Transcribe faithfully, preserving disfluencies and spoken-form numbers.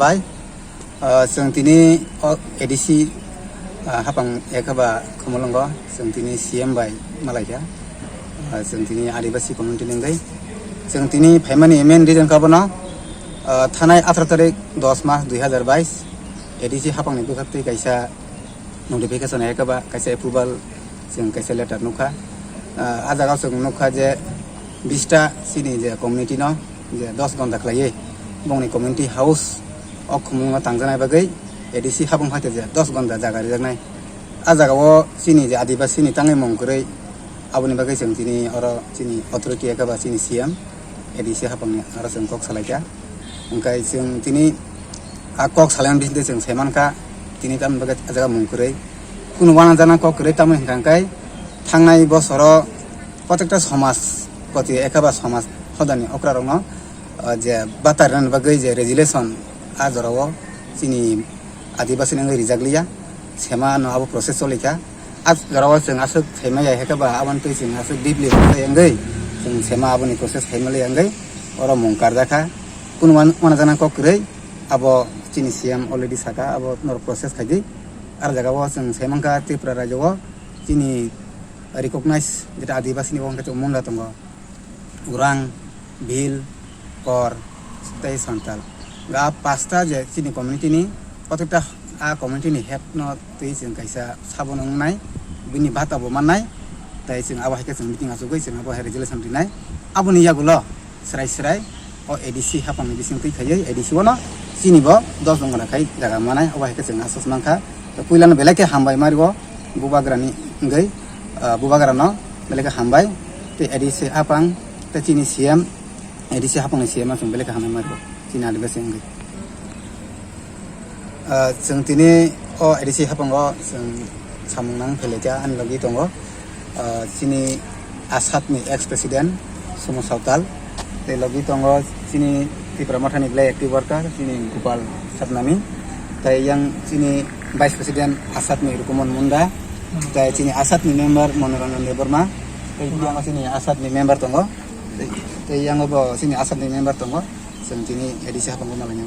Hai, ah, chwng tini o A D C, ah, hapang ekaba Khumulwngo, chwng tini C M bai malaikha. Ah, chwng tini Adibasi community ni wngwi. Chwng tini phaimani main reason kha bono, ah, thanai atharo tarik dos mas dui hazar bais A D C hapangni bwkhaktwi kaisa notification hai khe ba kaisa approval, chwng kaisa letter nukha. Ah, ah jaga o chwng nukha je bista chini je community no je dos gonda khlaiwi bongni community house o Khumulwngo tangjaknai bagwi A D C hapang phaikhe je dos gonda jaga rijaknai. Ah jaga o chini je Adibasi ni tangwi mung kwrwi, aboni bagwi chwng tini oro chini authority hai khe ba chini C M, A D C hapangni aro chwng kok salaikha. Hwnkhe chwng tini a kok salaimani bisingtwi chwng sai mankha, tini tamni bagwi ah jaga mung kwrwi. Kunu uanajana kok kwrwi tamni hwnkha hwnkhe thangnai bosoro protekta somaj poti ekha ba somaj hodani okrarokno, ah, je bata rwnani bagwi je resolution ah jorao chini Adibasi ni wngwi rijak liya, sema no abo process cholikha. Ah jorao chwng aswk sema ya hai khe ba aboni twi chwng aswk deeply wngwi chwng sema aboni process khaima liya wngwi oro mung karjakha. Kunu uan-, uanajana kok kwrwi. Abo chini C M already saka, abo norok process khaidi. Ar jaga o chwng sai mankha Tripura rajyo o chini recognize jeta Adibasi ni bo hwnkhe munda tongo. Urang, Bhil, Kor, tei Santal. Ga pasta je chini community ni, kothekta a community ni head no twi chwng kaisa sabono wngnai, bini bata bo mannai, tei chwng abo hai khe chwng meeting achugwi chwng abo hai resolution rinai. Aboni yagulo, Srai srai o A D C hapangni bising twi khaiwi A D C bono chini bo dos jongora khai jaga manai, obo hai khe chwng aswk mankha. To puilano belai khe hambai mario bubagrani wngwi, ah, bubagrano belai khe hambai. Tei A D C hapang tei chini C M, A D C hapangni C M no chwng belai khe hambai mario chini Adibasi wngwi. Ah, chwng tini o A D C hapango chwng samung nang phelaikha ani logi tongo. Ah, chini ASAT ni ex president Sumo Sautal, tei logi tongo chini Tipra Mothani belai active worker chini Gopal Satnami, tei yang chini vice president ASAT ni Rukumon Munda, tei chini ASAT ni member Manoranjan Debbarma, tei yang chini ASAT ni member tongo, tei, tei yang bo chini ASAT ni member tongo, chwng chini A D C hapango malaina.